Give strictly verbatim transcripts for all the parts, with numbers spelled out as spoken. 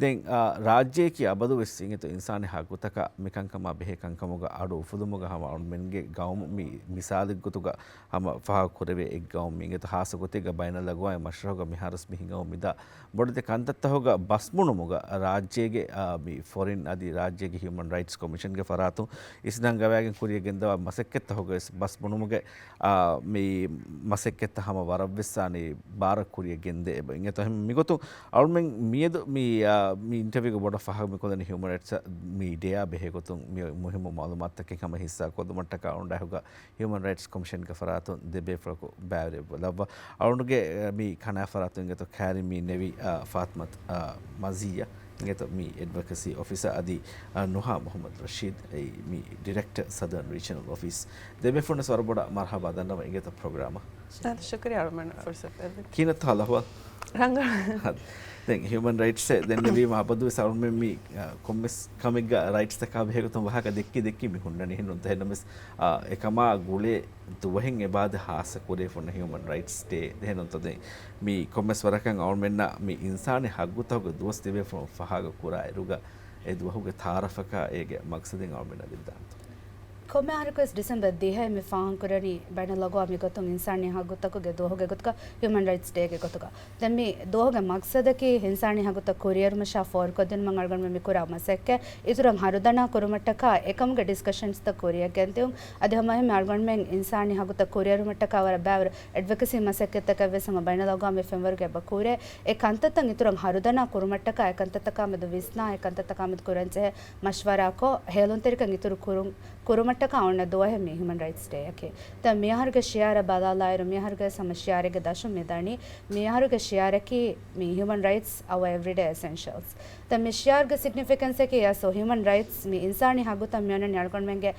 ދެން ރާއްޖެއަކީ އަބަދުވެސް އިނގޭތޯ އިންސާނީ ހައްގުތަކާ މިކަންކަމާ ބެހޭ ކަންކަމުގަ އަޑު އުފުލުމުގަ ހަމަ އަޅުމެންގެ ގައުމު މި މިސާލެއްގޮތުގަ ހަމަ ފާހަގަކުރެވޭ އެއްގައުމު މި އިނގޭތޯ ޚާއްޞަގޮތެއްގަ ބައިނަލްއަގުވާމީ މަޝްރަހުގަ މިހާރުވެސް މި ހިނގަމުން މިދާ ބޮޑެތި ކަންތައްތަހުގަ ބަސްބުނުމުގަ ރާއްޖޭގެ މި ފޮރިން އަދި ރާއްޖޭގެ ހިއުމަން ރައިޓްސް ކޮމިޝަންގެ ފަރާތުން އިސްނަންގަވާގެން ކުރިޔަށް ގެންދަވާ މަސައްކަތްތަހުގަވެސް ބަސްބުނުމުގެ މި މަސައްކަތްތައް ހަމަ ވަރަށްވެސް ބާރަށް ކުރިޔަށް ގެންދޭ އެބަ އިނގޭތޯ. އެހެން މިގޮތުން އަޅުމެން މިއަދު މި މި އިންޓަވިއުގަ ބޮޑަށް ފާހަގަ މިކޮށްލަނީ ހިއުމަން ރައިޓްސް މި ޑޭއާ ބެހޭގޮތުން މި މުހިއްމު މައުލޫމާތުތަކެއް ހަމަ ހިއްސާކޮށްލުމަށްޓަކާ އޮންޑާހުގަ ހިއުމަން ރައިޓްސް ކޮމިޝަންގެ ފަރާތުން ދެބޭފުޅަކު ބައިވެރިވެއްވާ. އަޅުގަނޑުގެ މި ކަނާ ފަރާތުން އިނގޭތޯ ކާރިމީ ނެވި ފާތިމަތު މަޒީއްޔާ އިނގޭތޯ މި އެޑްވޮކަސީ އޮފިސަރ އަދި ނުހާ މުހައްމަދު ރަޝީދު އެއީ މި ޑިރެކްޓަރ ސަދަރން ރީޖަނަލް އޮފީސް. ދެބޭފުޅުންނަށް ވަރަށް ބޮޑަށް މަރުޙަބާ ދަންނަވަން އިނގޭތޯ ޕްރޮގްރާމަށް. ޝުކުރިއްޔާ އަޅުމެން ފުރުސަތު ދެއްވި. ކިހިނެއްތޯ ހާލު އަހުވާލު؟ ރަނގަޅު. ދެން ހިއުމަން ރައިޓްސް ދެންނެވީމަ އަބަދުވެސް އަޅުމެން މި ކޮންމެސް ކަމެއްގަ ރައިޓްސްތަކާ ބެހޭގޮތުން ވާހަކަ ދެއްކި ދެއްކި މި ހުންނަނީ އެހެންނޫންތަ؟ އެހެންނަމަވެސް އެކަމާ ގުޅޭ ދުވަހެއް އެބައާދެ ހާއްސަ ކުރިއަށް ފޮންނަ ހިއުމަން ރައިޓްސް ޑޭ އެހެންނޫންތަ؟ ދެން މި ކޮންމެސް ވަރަކަށް އަޅުމެންނަށް މި އިންސާނީ ހައްގުތަކުގެ ދުވަސް ދެބޭފުޅުން ފަހާގަ ކުރާ އިރުގަ އެ ދުވަހުގެ ތައާރަފަކާ އޭގެ މަގްސަދެއް އަޅުމެންނަށް ލިބިދާނެތޯ؟ ކޮންމެ އަހަރަކުވެސް ޑިސެމްބަރ ދިހައެއް މި ފާހަގަކުރަނީ ބައިނަލްއަގުވާމީ ގޮތުން އިންސާނީ ހައްގުތަކުގެ ދުވަހުގެ ގޮތުގަ ހިއުމަން ރައިޓްސް ޑޭގެ ގޮތުގަ. ދެން މި ދުވަހުގެ މަގްސަދަކީ އިންސާނީ ހައްގުތައް ކުރިއެރުމަށާ ފޯރުކޮށްދިނުމަށް އަޅުގަނޑުމެން މި ކުރާ މަސައްކަތް އިތުރަށް ހަރުދަނާ ކުރުމަށްޓަކާ އެކަމުގެ ޑިސްކަޝަންސްތައް ކުރިއަށް ގެންދިއުން. އަދި ހަމައެހެންމެ އަޅުގަނޑުމެން އިންސާނީ ހައްގުތައް ކުރިއެރުމަށްޓަކާ ވަރަށް ބައިވަރު އެޑްވޮކެސީ މަސައްކަތްތަކެއްވެސް ހަމަ ބައިނަލްއަގުވާމީ ފެންވަރުގަ އެބަ ކުރޭ. އެ ކަންތައްތައް އިތުރަށް ހަރުދަނާ ކުރުމަށްޓަކާ އެ ކަންތައްތަކާމެދު ވިސްނާ އެ ކަންތައްތަކާމެދު ކުރަންޖެހޭ މަޝްވަރާކޮށް، ހޭލުންތެރިކަން އިތުރު ކުރުން، ކުރުމަށްޓަކާ އޮންނަ ދުވަހެއް މި ހިއުމަން ރައިޓްސް ޑޭއަކީ. ދެން މިއަހަރުގެ ޝިއާރަށް ބަލާލާއިރު، މިއަހަރުގެ ހަމަ ޝިއާރެއްގެ ދަށުން މި ދަނީ، މިއަހަރުގެ ޝިއާރަކީ މި Human Rights Our Everyday Essentials. ދެން މި ޝިއާރުގެ ސިގްނިފިކެންސްއަކީ އަސް ހިއުމަން ރައިޓްސް މި އިންސާނީ ހައްގުތައް މިއޮންނަނީ އަޅުގަނޑުމެންގެ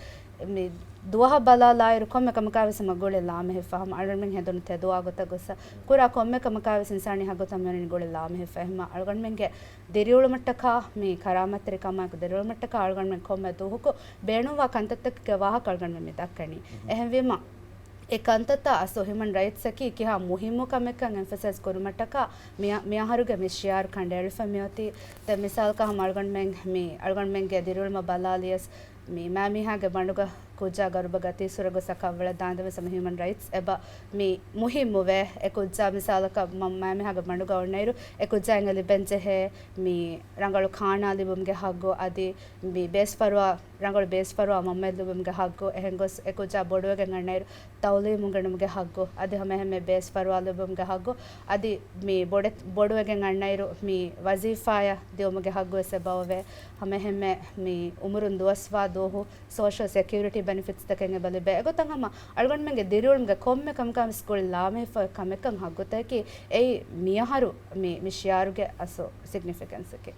މި ދުވަހަށް ބަލާލާއިރު ކޮންމެ ކަމަކާވެސް ހަމަ ގުޅި ލާމެހިފަ ހަމަ އަޅުގަނޑުމެން ހެދުނު ތެދުވާ ގޮތަށް ގޮސް ކުރާ ކޮންމެ ކަމަކާވެސް އިންސާނީ ހައްގުތައް މިއޮންނަނީ ގުޅި ލާމެހިފަ. އެހެންމަ އަޅުގަނޑުމެންގެ ދިރިއުޅުމަށްޓަކާ މި ކަރާމަތްތެރިކަމާއެކު ދިރިއުޅުމަށްޓަކާ އަޅުގަނޑުމެން ކޮންމެ ދުވަހަކު ބޭނުންވާ ކަންތައްތަކެއްގެ ވާހަކަ އަޅުގަނޑުމެން މި ދައްކަނީ. އެހެންވީމަ، އެ ކަންތައްތައް އަސްލު ހިއުމަން ރައިޓްސްއަކީ ކިހާ މުހިއްމު ކަމެއްކަން އެމްފަސައިޒް ކުރުމަށްޓަކާ މިއަ-، މިއަހަރުގެ މި ޝިއާރު ކަނޑައެޅިފަ މިއޮތީ. ދެން މިސާލަކަށް ހަމަ އަޅުގަނޑުމެން މި އަޅުގަނޑުމެންގެ ދިރިއުޅުމަށް ބަލާލިޔަސް، މި މައިމީހާގެ ބަނޑުގަ ކުއްޖާ ގަރުބަށް ގަތީ ސުރަ ގޮސް އަކަށް އަވަޅަ ދާންދެންވެސް ހިއުމަން ރައިޓްސް އެބަ މި މުހިއްމުވޭ. އެ ކުއްޖާ މިސާލަކަށް މަ-، މައިމީހާގެ ބަނޑުގަ އޮންނައިރު އެ ކުއްޖާއަށް ލިބެންޖެހޭ މި ރަނގަޅު ކާނާ ލިބުމުގެ ހައްގު އަދި މި ބޭސްފަރުވާ، ރަނގަޅު ބޭސްފަރުވާ މަންމައެއް ލިބުމުގެ ހައްގު، އެހެން ގޮސް އެ ކުއްޖާ ބޮޑުވެގެން އަންނައިރު ތައުލީމު އުނގެނުމުގެ ހައްގު، އަދި ހަމައެހެންމެ ބޭސްފަރުވާ ލިބުމުގެ ހައްގު، އަދި މި ބޮޑެ-، ބޮޑުވެގެން އަންނައިރު މި ވަޒީފާއަށް ދިއުމުގެ ހައްގުވެސް އެބައޮވޭ. ހަމައެހެންމެ މި އުމުރުން ދުވަސްވާ ދުވަހު ސޯޝަލް ސެކިއުރިޓީ ބެނިފިޓްސްތަކެއް އެބަ ލިބޭ. އެގޮތަށް ހަމަ އަޅުގަނޑުމެންގެ ދިރިއުޅުމުގެ ކޮންމެ ކަމަކާވެސް ގުޅި ލާމެހިފައި ކަމެއްކަން ހައްގުތަކަކީ އެއީ މިއަހަރު މި، މި ޝިއާރުގެ އަސްލު ސިގްނިފިކެންސަކީ.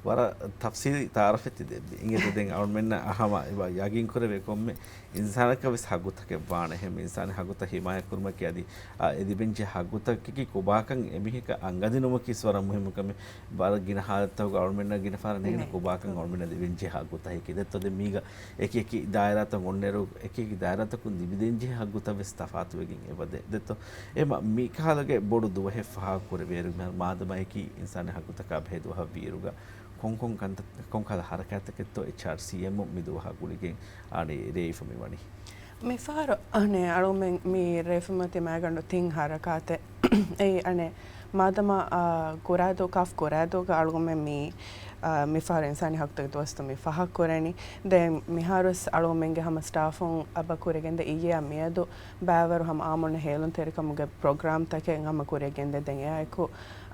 ވަރަށް ތަފްސީލީ ތައާރަފެއް ތި ދެއްވި. އިނގޭތޯ ދެން އަޅުމެންނަށް ހަމަ އެބަ ޔަގީންކުރެވޭ ކޮންމެ އިންސާނަކަށް ވެސް ހައްގުތަކެއް ވާނެ. އެހެން އިންސާނީ ހައްގުތައް ހިމާޔަތްކުރުމަކީ އަދި އާ، އެ ލިބެންޖެހޭ ހައްގުތަކަކީ ކޮބާކަން އެމީހަކަށް އަންގަދިނުމަކީ ވަރަށް މުހިއްމު ކަމެއް. ވަރަށް ގިނަ ހާލަތްތަކުގަ އަޅުމެންނަށް ގިނަ ފަހަރަށް ނޭނގޭ ކޮބާކަން އަޅުމެންނަށް ލިބެންޖެހޭ ހައްގުތަކަކީ. ދެއްތޯ ދެން މީގަ އެކި އެކި ދާއިރާތައް އޮންނައިރު އެކި އެކި ދާއިރާތަކުން ލިބިދޭންޖެހޭ ހައްގުތައް ވެސް ތަފާތުވެގެން އެބަދޭ. ދެއްތޯ އެމަ މި ކަހަލަގެ ބޮޑު ދުވަހެއް ފަހާ ކުރެވޭއިރު މިހާރު މާދަމާއެކީ އިންސާނީ ހައްގުތަކާ ބެހޭ ދުވަހަށް ވީއިރުގަ ކޮންކޮން ކަންތައް، ކޮންކަހަލަ ހަރަކާތްތަކެއްތޯ އެޗްއާރްސީއެމް މި ދުވަހާ ގުޅިގެން އާނީ ރޭވިފަ މި ވަނީ؟ މިފަހަރު އަނެއް އަޅުމެން މި ރޭވިފަ މިއޮތީ މައިގަނޑު ތިން ހަރަކާތެއް. އެއީ އަނެއް މާދަމާ، އާ، ގުރާދޫ، ކާފް ގުރާދޫގަ އަޅުގަނޑުމެން މި، އާ، މިފަހަރު އިންސާނީ ހައްގުތަކުގެ ދުވަސްތައް މި ފަހަ ކުރަނީ. ދެން މިހާރުވެސް އަޅުގަނޑުމެންގެ ހަމަ ސްޓާފުން އެބަ ކުރިއަށް ގެންދަ އިއްޔެއާ މިއަދު ބައިވަރު ހަމަ އާއްމުންނަށް ހޭލުންތެރިކަމުގެ ޕްރޮގްރާމްތަކެއް ހަމަ ކުރިއަށް ގެންދޭ. ދެން އެއާއެކު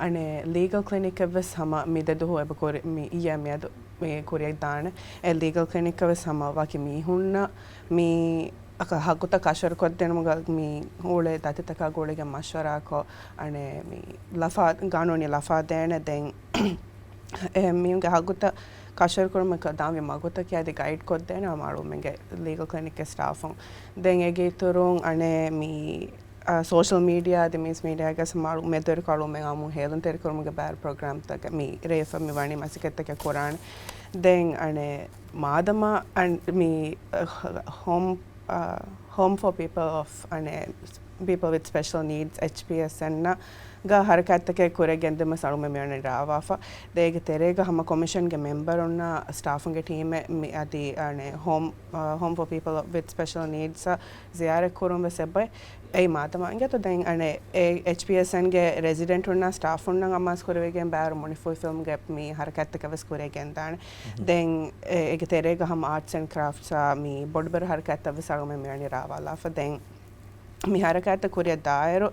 އަނެއް ލީގަލް ކްލިނިކެއްވެސް ހަމަ މި ދެ ދުވަހު އެބަ ކުރި، މި އިއްޔެ މިއަދު މި ކުރިއަށް ދާނެ. އެ ލީގަލް ކްލިނިކަށްވެސް ހަމަ ވަކި މީހުންނަށް މި އަކަ ހައްގުތައް ކަށަވަރުކޮށްދިނުމުގަ މި އުޅޭ ދަތިތަކާ ގުޅިގެން މަޝްވަރާކޮށް، އަނެއް މި ލަފާ، ގާނޫނީ ލަފާ ދޭނެ. ދެން އެހެން މީހުންގެ ހައްގުތައް ކަށަވަރުކުރުމަށް ދާންވީ މަގުތަކެއް އަދި ގައިޑްކޮށްދޭނެ ހަމަ އަޅުމެންގެ ލީގަލް ކްލިނިކްގެ ސްޓާފުން. ދެން އޭގެ އިތުރުން އަނެއް މި އާ، ސޯޝަލް މީޑިއާ އަދި މީސް މީޑިއާގެ މެދުވެރިކޮށް އަޅުމެން އާއްމު ހޭލުންތެރިކުރުމުގެ ބައިވަރު ޕްރޮގްރާމްތަކެއް މި ރޭވިފަ މި ވަނީ މަސައްކަތްތަކެއް ކުރާނެ. ދެން އަނެއް މާދަމާ އަން މި، އަ، ހޯމް، އަ، ހޯމް ފޯ ޕީޕަލް އޮފް އަނެއް ޕީޕަލް ވިތް ސްޕެޝަލް ނީޑްސް، އެޗްޕީއެސްއެން، ގ ހަރަކާތްތަކެއް ކުރިއަށް ގެންދިއުމަށް އަޅުގަނޑު މިވަނީ ރާވާފަ. ދޭގެ ތެރޭގަ ހަމަ ކޮމިޝަންގެ މެމްބަރުންނާ ސްޓާފުންގެ ޓީމެއް މި އަދި އަނެއް ހޯމް، އަ، Home for People with Special Needs އަށް ޒިޔާރަތް ކުރުން ވެސް އެބައޮތް. އެއީ މާދަމާ އިނގޭތޯ ދެން އަނެއް އެ އެޗްޕީއެސްއެންގެ ރެޒިޑެންޓުންނާ ސްޓާފުންނަށް އަމާޒު ކުރެވިގެން ބާރު މުނިފޫހިފިލްމްގެ މި ހަރަކާތްތަކަށް ވެސް ކުރިއަށް ގެންދާނެ. ދެން އެ، އޭގެ ތެރޭގަ ހަމަ އާޓްސް އެންޑް ކްރާފްޓްސްއާ މި ބޮޑުބެރު ހަރަކާތްތައް ވެސް އަޅުގަނޑު މިވަނީ ރާވާލާފަ. ދެން މި ހަރަކާތްތައް ކުރިއަށް ދާއިރު،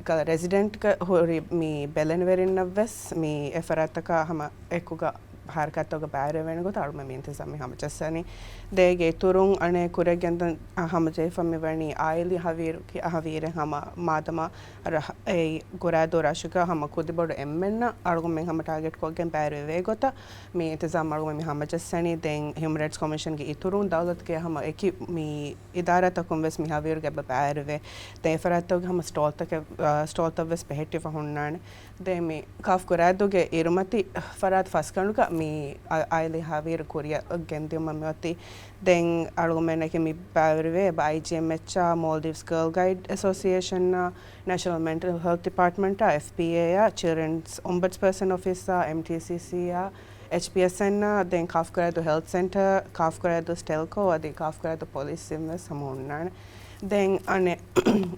ކަލަ ރެޒިޑެންޓްގަ ހުރި މި ބެލެނިވެރިންނަށް ވެސް މި އެ ފަރާތްތަކާ ހަމަ އެކުގަ ހަރަކާތްތަކުގަ ބައިވެރިވޭނެ ގޮތަށް އަޅުގަނޑު މި އިންތިޒާމް މި ހަމަޖައްސަނީ. ދޭގެ އިތުރުން އަނެއް ކުރިއަށް ގެންދަން ހަމަޖެހިފަ މިވަނީ އާއިލީ ހަވީރު ކި-، ހަވީރެއް ހަމަ މާދަމާ ރަ-، އެ ގުރާދޫ ރަށުގަ ހަމަ ކުދިބޮޑު އެންމެންނަށް އަޅުގަނޑުމެން ހަމަ ޓާގެޓް ކޮށްގެން ބައިވެރިވޭ ގޮތަށް މި އިންތިޒާމް އަޅުގަނޑު މި ހަމަޖައްސަނީ. ދެން ހިއުމަން ރައިޓްސް ކޮމިޝަންގެ އިތުރުން ދައުލަތުގެ ހަމަ އެކި މި އިދާރާތަކުން ވެސް މި ހަވީރުގެ ބަ-، ބައިވެރިވޭ. ދެން އެ ފަރާތްތަކުގެ ހަމަ ސްޓޯލްތަކެއް، އާ، ސްޓޯލްތައް ވެސް ބެހެއްޓިފަ ހުންނާނެ. ދެން މި ކާފް ގުރާދޫގެ އިރުމަތި ފަރާތް ފަސްގަނޑުގަ މި އަ-، އާއިލީ ހަވީރު ކުރިއަށް ގެންދިއުމަށް މިއޮތީ. ދެން އަޅުގަނޑުމެންނަކީ މި ބައިވެރިވޭ އެބަ އައިޖީއެމްއެޗްއާ، މޯލްޑިވްސް ގާލް ގައިޑް އެސޯސިއޭޝަންއާ، ނޭޝަނަލް މެންޓަލް ހެލްތު ޑިޕާޓްމަންޓާ، އެފްޕީއޭއާ، ޗިލްޑްރެންސް އޮމްބަޑްސްޕާސަން އޮފީސާ، އެމްޓީސީސީއާ، އެޗްޕީއެސްއެންއާ، ދެން ކާފް ގުރާދޫ ހެލްތު ސެންޓަރ، ކާފް ގުރާދޫ ސްޓެލްކޯ، އަދި ކާފް ގުރާދޫ ޕޮލިސް އިން ވެސް ހަމަ ހުންނާނެ. ދެން އަނެއް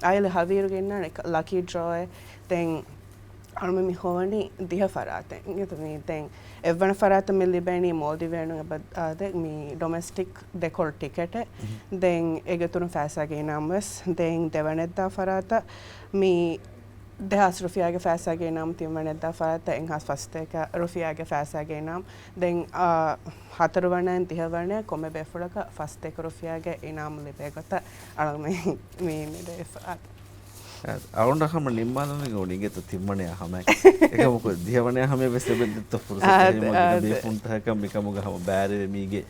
އާއިލީ ހަވީރުގެ އިންނާނެ ލަކީ ޑްރޯއެއް. ދެން އަޅުމެން މި ހޮވަނީ ދިހަ ފަރާތެއް. އިނގޭތޯ މި ދެން އެއްވަނަ ފަރާތަށް މި ލިބޭނީ މޯލްޑިވިއަނުން އެބަ-، އާ، ދެ-، މި ޑޮމެސްޓިކް ދެކޮޅު ޓިކެޓެއް. ދެން އޭގެ އިތުރުން ފައިސާގެ އިނާމު ވެސް. ދެން ދެވަނައަށްދާ ފަރާތަށް މި ދެހާސް ރުފިޔާގެ ފައިސާގެ އިނާމު، ތިންވަނައަށްދާ ފަރާތަށް އެއްހާސް ފަސްތޭކަ ރުފިޔާގެ ފައިސާގެ އިނާމު. ދެން، އާ، ހަތަރުވަނައިން ދިހަވަނައަށް ކޮންމެ ބޭފުޅަކަށް ފަސްތޭކަ ރުފިޔާގެ އިނާމު ލިބޭ ގޮތަށް އަޅުގަނޑު މި، މި މި ދެ ފަރާތު. އަޅުގަނޑަށް ހަމަ ނިންމާލަން އުޅިގެތަ ތިންވަނައަށް ހަމައެއް. އެކަމަކު ދިހަވަނައަށް ހަމައެއް ވެސް ލެބެން ދެއްތޯ ފުރުސަތު. އާދެ، އެހެންވީމަ ގިނަ އާދެ. ބޭފުޅުންތަކަކަށް މިކަމުގަ ހަމަ ބައިވެރިވެ މީގެ،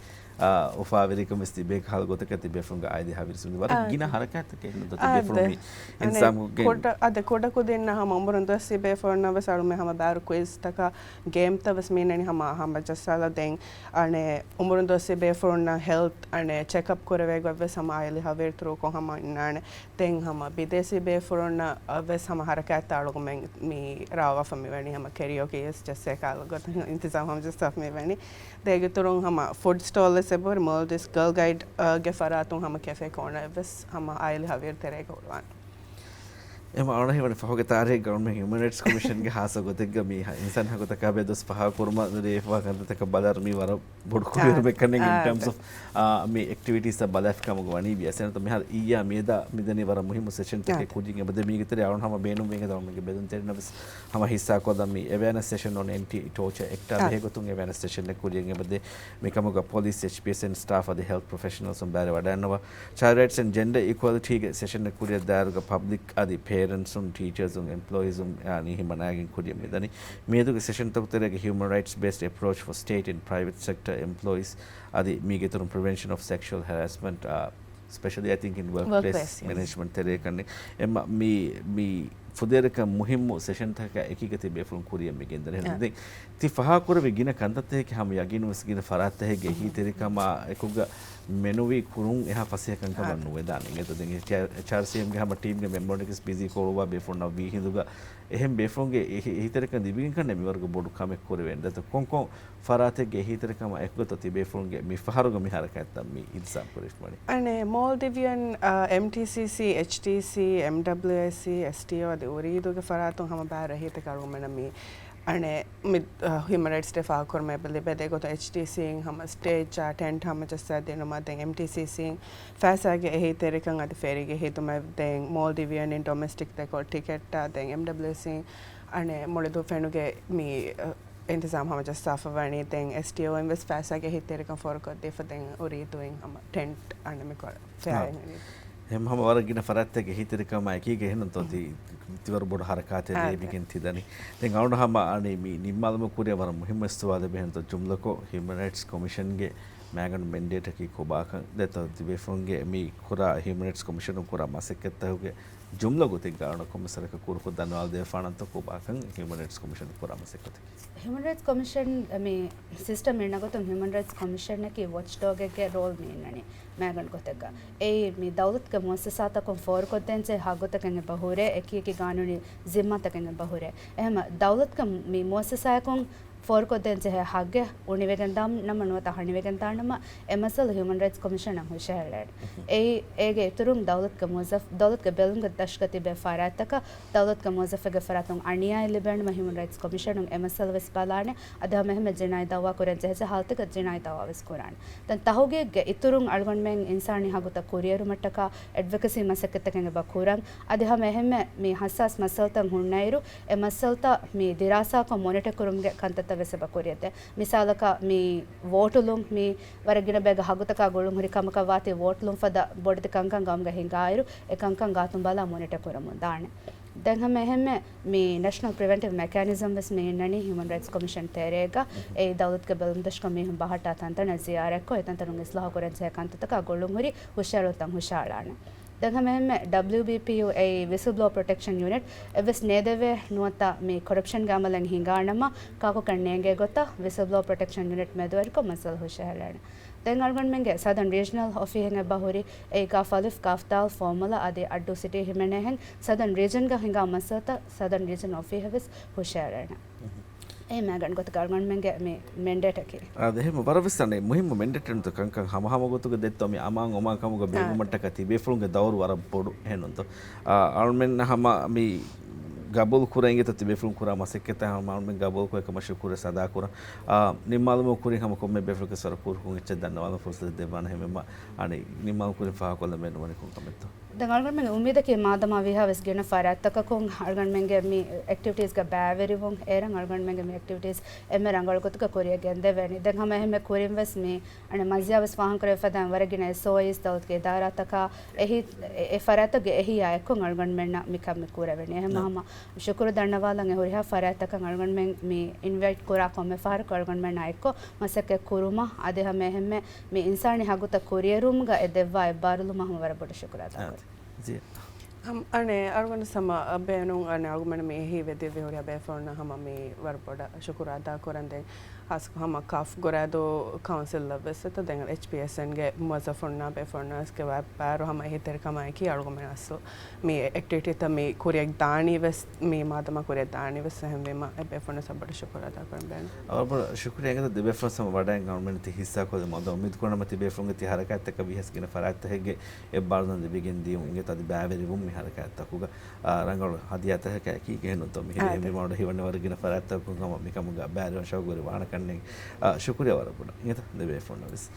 އާ، އުފާވެރިކަން ވެސް ތިބޭ ކަހަލަ ގޮތަކަށް ތިބޭފުޅުންގެ އާއިލީ ހަވީރު ވަރަށް އާދެ. ގިނަ ހަރަކާތްތަކެއް ހިންދުންތޯ ތިބޭފުޅުން އާދެ. މި އަނެއް އިންތިޒާމުގެ ކުޑަ، އާދެ، ކުޑަކުދިންނަށް ހަމަ އުމުރުން ދުވަސްވީ ބޭފުޅުންނަށް ވެސް އަޅުމެން ހަމަ ބާރު ކުއިޒްތަކާ ގޭމްތައް ވެސް މީނަނީ ހަމަ ހަމަޖައްސާލަ. ދެން އަނެއް އުމުރުން ދުވަސްވީ ބޭފުޅުންނަށް ހެލްތު އަނެއް ޗެކްއަޕް ކުރެވޭ ގޮތް ވެސް ހަމަ އާއިލީ ހަވީރު ތުރޫކޮށް ހަމަ އިންނާނެ. ދެން ހަމަ ބިދޭސީ ބޭފުޅުންނަށް ވެސް ހަމަ ހަރަކާތްތައް އަޅުގަނޑުމެން މި ރާވާފަ މިވަނީ ހަމަ ކެރިއޯކީ ވެސް ޖައްސޭ ކަހަލަ ގޮތަށް އިންތިޒާމް ހަމަޖައްސާފަ މިވަނީ. ދޭގެ އިތުރުން ހަމަ ފުޑް ސްޓޯލް ވެސް އެބަހުރި މޯލްޑިވްސް ގާލް ގައިޑް، އާ، ގެ ފަރާތުން ހަމަ ކެފޭ ކޯނަރެއް ވެސް ހަމަ އާއިލީ ހަވީރު ތެރޭގަ ހުޅުވާނެ. އެމަ އަޅުގަނޑު ހީވަނީ ފަހުގެ ތާރީޚްގަ އަޅުގަނޑުމެން ހިއުމަން ރައިޓްސް ކޮމިޝަންގެ ހާއްސަ ގޮތެއްގަ މި އިންސާން ހައްގުތަކާ ބެހޭ ދުވަސް ފާހަގަކުރުމަށް ލިޔެފަވާ ކަންތައްތަކަށް ބަލާއިރު މީ ވަރަށް ބޮޑު ކުރިއެރުމެއް ކަންނޭނގެ އިން ޓާމްސް އޮފް މި އެކްޓިވިޓީސްތައް ބަލާފި ކަމުގަ ވަނީ ވިޔަސް. އެހެންތޯ މިހާރު އިއްޔާ މިއަދާ މިދަނީ ވަރަށް މުހިއްމު ސެޝަންތަކެއް ކުދިން އެބަދޭ. މީގެ ތެރޭ އަޅުގަނޑު ހަމަ ބޭނުންވޭ އިނގޭތޯ އަޅުގަނޑުގެ ބެލުންތެރިންނަށް ވެސް ހަމަ ހިއްސާކޮށްލަން މި އެވެއަނެސް ސެޝަން އޮން އެންޓީ ޓޯޗާ އެކްޓާ ބެހޭ ގޮތުން އެވެއަނެސް ސެޝަންއެއް ކުރިއަށް އެބަދޭ. މިކަމުގަ ޕޮލިސް، އެޗްޕީއެސްއެން ސްޓާފް އަދި ހެލްތު ޕްރޮފެޝަނަލްސް ބައިވެރިވަޑައިގަންނަވާ. ޗައިލްޑް ރައިޓްސް އެންޑް ޖެންޑަރ އީކުއަލިޓީގެ ސެޝަންއެއް ކުރިއަށް ދާއިރުގަ ޕަބްލިކް އަދި ޕޭރެންޓްސުން، ޓީޗާސުން، އެމްޕްލޯއީސުން އާނީ ހިމަނާގެން ކުރިއަށް މިދަނީ. މިއަދުގެ ސެޝަންތަކުގެ ތެރޭގަ ހިއުމަން ރައިޓްސް ބޭސްޑް އެޕްރޯޗް ފޮރް ސްޓޭޓް އިން ޕްރައިވެޓް ސެކްޓަރ އެމްޕްލޯއީސް އަދި މީގެ އިތުރުން ޕްރިވެންޝަން އޮފް ސެކްޝުއަލް ހެރާސްމަންޓް، އާ، ސްޕެޝަލީ އައި ތިންކް އިން ވަރކް ޕްލޭސް މެނޭޖްމަންޓް ތެރޭ ކަންނޭނގެ. އެމަ މި، މި ފުދޭވަރަކަށް މުހިއްމު ސެޝަންތަކަކާ އެކީގަ ތިބޭފުޅުން ކުރިއަށް މި ގެންދަނީ. އެހެން ދެން ތި ފާހަގަކުރެއްވި ގިނަ ކަންތައްތަކެއް ހަމަ ޔަގީނުން ވެސް ގިނަ ފަރާތްތަކެއްގެ އެހީތެރިކަމާ އެކުގަ މެނުވީ ކުރުން އެހާ ފަސޭހަ ކަންކަމަށް ނުވެދާނެ. އެހެން ދެން އެޗްއާރްސީއެމްގެ ހަމަ ޓީމްގެ މެމްބަރުންނަކީ ވެސް ބިޒީ ކޮޅުވާ ބޭފުޅުންނަށް ވީ ހިނދުގަ އެހެން ބޭފުޅުންގެ އެހީ-، އެހީތެރިކަން ލިބިގެން ކަންނޭނގެ މިވަރުގެ ބޮޑު ކަމެއް ކުރެވޭނެ. ދެން ކޮންކޮން ފަރާތެއްގެ އެހީތެރިކަމާ އެކުގަތޯ ތިބޭފުޅުންގެ މި ފަހަރުގަ މި ހަރަކާތްތައް މި އިލްޒާމް ކުރެވިފަ ވަނީ؟ އަނެއް މޯލްޑިވިއަން، އާ، އެމްޓީސީސީ، އެޗްޓީސީ، އެމްޑަބްލިއުއެސްސީ، އެސްޓީއޯ އަދި އުރީދޫގެ ފަރާތުން ހަމަ ބާރަ އެހީތަކާ އަޅުގަނޑަށް މި އަނެއް މި، އަ، ހިއުމަން ރައިޓްސް ޑޭ ފާހަގަކުރުމަށް އެބަ ލިބޭ. ދެގޮތަށް އެޗްޓީސީއިން ހަމަ ސްޓޭޖާ ޓެންޓް ހަމަޖައްސާ ދިނުމަށް ދެން އެމްޓީސީސީއިން ފައިސާގެ އެހީތެރިކަން އަދި ފެރީގެ ހިދުމަތް ދެން މޯލްޑިވިއަން އިން ޑޮމެސްޓިކް ދެކޮޅު ޓިކެޓްތައް ދެން އެމްޑަބްލިއުއެސްސީއިން އަނެއް މުޅި ދުވަހު ފެނުގެ މި، އަ، އިންތިޒާމް ހަމަޖައްސާފަ ވަނީ. ދެން އެސްޓީއޯއިން ވެސް ފައިސާގެ އެހީތެރިކަން ފޯރުކޮށްދީފަ ދެން އުރީދޫއިން ހަމަ ޓެންޓް އަނެއް މިކޮޅަށް ފެއާއެއް ހަމަ ވަރަށް ގިނަ ފަރާތްތަކެއް އެހީތެރިކަމާ އެކީގަ އެހެންނުތޯ ތި ތިވަރު ބޮޑު ހަރަކާތެއް ލިބިގެން ތިދަނީ. ދެން އަޅުގަނޑު ހަމަ އަނެއް މި ނިންމާލުމަށް ކުރިއަށް ވަރަށް މުހިއްމު ސުވާލެއް ބެހެންތޯ ޖުމްލަކޮށް ހިއުމަން ރައިޓްސް ކޮމިޝަންގެ މައިގަނޑު މެންޑޭޓަކީ ކޮބާކަން ދެތޯ ތިބޭފުޅުންގެ މި ކުރާ ހިއުމަން ރައިޓްސް ކޮމިޝަނުން ކުރާ މަސައްކަތްތަކުގެ ޖުމްލަ ގޮތެއްގަ އަޅުގަނޑު ކޮންމެސް ވަރަކަށް ކުރުކޮށް ދަންނަވާލަ ދެވިފާނަންތޯ ކޮބާކަން ހިއުމަން ރައިޓްސް ކޮމިޝަން ކުރާ މަސައްކަތަކީ. ހިއުމަން ރައިޓްސް ކޮމިޝަން މި ސިސްޓަމް އިންނަ ގޮތުން ހިއުމަން ރައިޓްސް ކޮމިޝަނަކީ ވޮޗް ޑޮގެއްގެ ރޯލް މި އިންނަނީ މައިގަނޑު ގޮތެއްގަ. އެއީ މި ދައުލަތުގެ މުއައްސަސާތަކުން ފޯރުކޮށްދޭންޖެހޭ ހައްގުތަކެއް އެބަ ހުރޭ، އެކިއެކި ގާނޫނީ ޒިންމާތަކެއް އެބަ ހުރޭ. އެހެމަ ދައުލަތުގެ މި މުއައްސަސާއަކުން ފޯރުކޮށްދޭންޖެހޭ ހައްގެއް އުނިވެގެން ދާނަމަ ނުވަތަ ހަނިވެގެން ދާނަމަ، އެ މައްސަލަ ހިއުމަން ރައިޓްސް ކޮމިޝަނަށް ހުށަހެޅޭނެ. އެއީ، އޭގެ އިތުރުން ދައުލަތުގެ މުވައްޒަފް، ދައުލަތުގެ ބެލުމުގެ ދަށުގަ ތިބޭ ފަރާތްތަކަށް ދައުލަތުގެ މުވައްޒަފެއްގެ ފަރާތުން އަނިޔާއެއް ލިބޭނަމަ ހިއުމަން ރައިޓްސް ކޮމިޝަނުން އެ މައްސަލަ ވެސް ބަލާނެ. އަދި ހަމަ އެހެންމެ ޖިނާއީ ދައުވާ ކުރަން ޖެހިއްޖެ ހާލަތެއްގަ ޖިނާއީ ދައުވާ ވެސް ކުރާނެ. ދެން ތަހުގީގުގެ އިތުރުން އަޅުގަނޑުމެން އިންސާނީ ހައްގުތައް ކުރިއެރުމަށްޓަކާ އެޑްވޮކެސީ މަސައްކަތްތަކެއް އެބަ ކުރަން. އަދި ހަމަ އެހެންމެ މި ހައްސާސް މައްސަލަތައް ހުންނައިރު، އެ މައްސަލަތައް މި ދިރާސާކޮށް މޮނިޓަ ކުރުމުގެ ކަންތައްތައް ވެސް އެބަ ކުރިއަށްދޭ. މިސާލަކަށް މި ވޯޓުލުން މި ވަރަށް ގިނަ ބޭގަ ހައްގުތަކާ ގުޅުން ހުރި ކަމަކަށް ވާތީ ވޯޓުލުން ފަދަ ބޮޑެތި ކަންކަން ގައުމުގަ ހިނގާއިރު، އެ ކަންކަން ގާތުން ބަލާ މޮނިޓަ ކުރަމުން ދާނެ. ދެން ހަމަ އެހެންމެ މި ނެޝަނަލް ޕްރިވެންޓިވް މެކޭނިޒަމް ވެސް މި އިންނަނީ ހިއުމަން ރައިޓްސް ކޮމިޝަން ތެރޭގަ. އެއީ ދައުލަތުގެ ބެލުން ދަށުގަ މީހުން ބަހައްޓާ ތަންތަނަށް ޒިޔާރަތްކޮށް، އެ ތަންތަނުން އިސްލާހު ކުރަން ޖެހޭ ކަންތައްތަކާ ގުޅުން ހުރި ހުށަހެޅުންތައް ހުށަހަޅާނެ. ދެން ހަމަ އެހެންމެ ޑަބްލިޔުބީޕީޔޫ އެއީ ވިސިލް ބްލޯ ޕްރޮޓެކްޝަން ޔުނިޓް އެއްވެސް ނޭދެވޭ ނުވަތަ މި ކޮރަޕްޝަންގެ އަމަލެއް ހިނގާނަމަ ކާކުކަން ނޭނގޭ ގޮތަށް ވިސިލް ބްލޯ ޕްރޮޓެކްޝަން ޔުނިޓް މެދުވެރިކޮށް މައްސަލަ ހުށަހެޅޭނެ. ދެން އަޅުގަނޑުމެންގެ ސަދަން ރީޖަނަލް އޮފީހެއް އެބަ ހުރި، އެއީ ކާފް އަލިފް، ކާފް ދާލް، ފޯމުލާ އަދި އައްޑޫ ސިޓީ ހިމެނޭހެން ސަދަން ރީޖަންގަ ހިނގާ މައްސަލަތައް ސަދަން ރީޖަނަލް އޮފީހަށް ވެސް ހުށަހެޅޭނެ. އެ މައިގަނޑު ގޮތަކަށް އަޅުގަނޑުމެންގެ މި މެންޑޭޓަކީ. އާ، އެހެން ވަރަށް ވެސް އަނެއް މުހިއްމު މެންޑޭޓެއް ނުތަ ކަންކަން ހަމަހަމަ ގޮތުގަ ދެއްތޯ މި އަމާން އޮމާން ކަމުގަ އާ. ބޭނުމަށްޓަކާ ތިބޭފުޅުންގެ ދައުރު ވަރަށް ބޮޑު އެހެންނުންތޯ. އާ، އަޅުމެން ހަމަ މި ގަބޫލު ކުރަން އިނގޭތޯ ތިބޭފުޅުން ކުރާ މަސައްކަތްތައް ހަމަ އަޅުމެން ގަބޫލުކޮށް އެކަމަށް ޝުކުރެއް ސަދާކުރަން. އާ، ނިންމާލުމުގެ ކުރިން ހަމަ ކޮންމެ ބޭފުޅަކަށް ވަރަށް ކުރުކޮށް އެއްޗެއް ދަންނަވާލަން ފުރުސަތެއް ދެއްވާނެ ހެންވީމަ، އަނެއް ނިންމާލުމުގެ ކުރިން ފާހަގަކޮށްލަން ބޭނުންވަނީ ކޮން ކަމެއްތޯ؟ ދެން އަޅުގަނޑުމެން އުއްމީދަކީ މާދަމާ ވީހާވެސް ގިނަ ފަރާތްތަކަކުން އަޅުގަނޑުމެންގެ މި އެކްޓިވިޓީސްގަ ބައިވެރިވުން، އޭރުން އަޅުގަނޑުމެންގެ މި އެކްޓިވިޓީސް އެންމެ ރަނގަޅު ގޮތުގަ ކުރިއަށް ގެންދެވޭނީ. ދެން ހަމަ އެހެންމެ ކުރިން ވެސް މި އަނެއް މަޒީއާ ވެސް ފާހަގަކުރެވިފަދައިން ވަރަށް ގިނަ އެސްއޯއީސް ދައުލަތުގެ އިދާރާތަކާ އެހި، އެ، އެ ފަރާތްތަކުގެ އެހީއާ އެއްކޮށް އަޅުގަނޑުމެންނަށް މިކަން މި ކުރެވެނީ. އެހެން ނަ. ހަމަ ޝުކުރު ދަންނަވާލަން އެ ހުރިހާ ފަރާތްތަކަށް އަޅުގަނޑުމެން މި އިންވައިޓް ކުރާ ކޮންމެ ފަހަރަކު އަޅުގަނޑުމެންނާ އެއްކޮށް މަސައްކަތް ކުރުމަށް އަދި ހަމަ އެހެންމެ މި އިންސާނީ ހައްގުތައް ކުރިއެރުމުގަ އެ ދެއްވާ އެއްބާރުލުމަށް ހަމަ ވަރަށް ބޮޑަށް ޝުކުރު އަދާކުރަން. އާދެ. ޖީ. ހަމަ އަނެއް އަޅުގަނޑު ހަމަ ބޭނުން އަނެއް އަޅުގަނޑު މި އެހީ ވެދެވި ހުރިހާ ބޭފުޅުންނަށް ހަމަ މި ވަރަށް ބޮޑަށް ޝުކުރު އަދާކުރަން. ދެން ހާއްސަކޮށް ހަމަ ކާފް ގުރައިދޫ ކައުންސިލަށް ވެސް އެތަ ދެން އެޗްޕީއެސްއެންގެ މުވައްޒަފުންނާ ބޭފުޅުންނާ ވެސް ގެ ބާރު ހަމަ އެހީތެރިކަމާއެކީ އަޅުގަނޑުމެން އަސްލު މި އެކްޓިވިޓީތައް މި ކުރިއަށް ދާނީ ވެސް މި މާދަމާ ކުރިއަށް ދާނީ ވެސް އެހެންވީމަ އެ ބޭފުޅުންނަށް ބޮޑަށް ޝުކުރު އަދާކުރަން ބޭނުން. އަވަރ ބޮޑަށް ޝުކުރިއްޔާ އިނގޭތަ ދެބޭފުޅުން ހަމަ ވަޑައިގެން އަޅުމެން ތި ހިއްސާކޮށްލި މަދު އުއްމީދު ކުރަން މަ ތިބޭފުޅުންގެ ތި ހަރަކާތްތަކަށް ވީހާވެސް ގިނަ ފަރާތްތަކެއްގެ އެއްބާރުލުން ލިބިގެން ދިޔުން އިނގޭތަ އަދި ބައިވެރިވުން މި ހަރަކާތްތަކުގަ، އާ، ރަނގަޅު ހަދިޔާތަކަކީ އެހެންނުތޯ މި އާދެ. ހިމެނުމަށް ހީވަނީ ވަރަށް ގިނަ ފަރާތްތަކުން ހަމަ މިކަމުގަ ބައިވެރިވާން ޝައުގުވެރި ވާނެ ކަންނޭނގެ. އާ، ޝުކުރިއްޔާ ވަރަށް ބޮޑަށް އިނގޭތަ ދެބޭފުޅުންނަށް ވެސް.